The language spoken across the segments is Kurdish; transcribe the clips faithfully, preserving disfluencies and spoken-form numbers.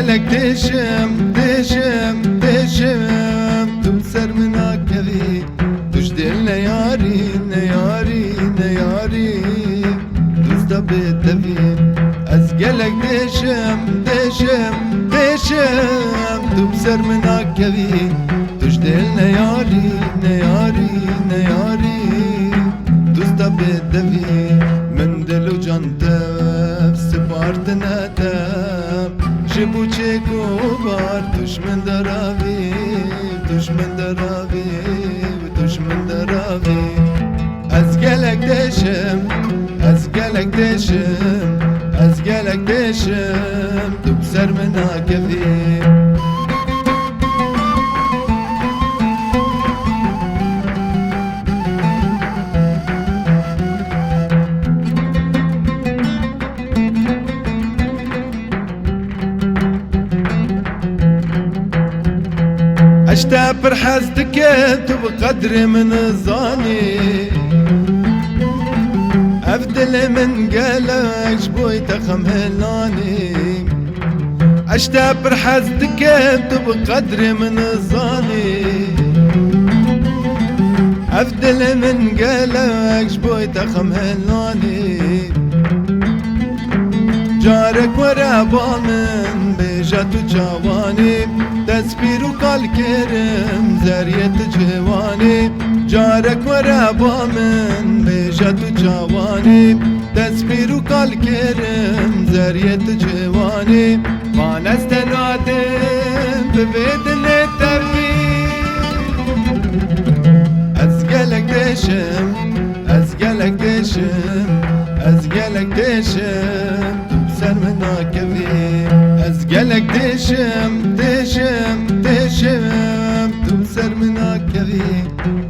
Gelek têşim, têşim, têşim, tu bi ser min nakevî. Tu ji dil neyarî, neyarî, neyarî, dosta bêtevî. Ez gelek têşim, têşim, têşim, tu bi ser min nakevî. Tu ji dil neyarî, neyarî, neyarî, dosta bêtevî. Min dil û can tev spartine te. Ji bo çêk û bar tu ji min deravî, tu ji min deravî, tu ji min deravî. Ez gelek têşim, ez gelek têşim, ez gelek têşim, tu bi ser min nakevî. Ez te pir hez dikim, tu bi qedrê min zanî. Ev dilê min gelek ji bo te xem helanî. Ez te pir hez dikim, tu bi qedrê min zanî. Ev dilê min gelek ji bo te xem helanî. Carek were ba min bêje tu çawanî, destpîr û kalkêrim zeriyê tu ciwanî. Carek were ba min bêje tu çawanî, destpîr û kalkêrim zeriyê tu ciwanî. Van ez te nadim bi vê dilê tevî. Ez gelek têşim, ez gelek têşim, ez gelek têşim, tu bi ser min nakevî. Ez gelek têşim, têşim, têşim, tu bi ser min nakevî.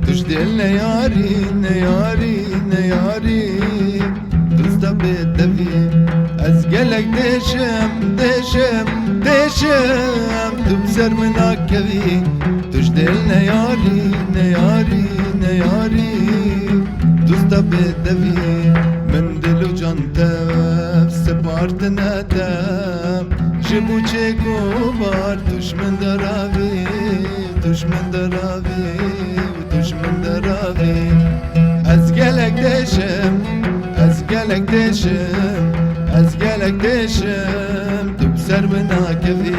Tu ji dil neyarî, neyarî, neyarî, dosta bêtevî. Ez gelek têşim, têşim, têşim, tu bi ser min nakevî. Tu ji dil neyarî, neyarî, neyarî, dosta bêtevî. Min dil û can tev spartine te. Ji bo çêk û bar tu ji min deravî, tu ji min deravî, tu ji min deravî. Ez gelek têşim, ez gelek têşim, ez gelek têşim, tu bi ser min nakevî.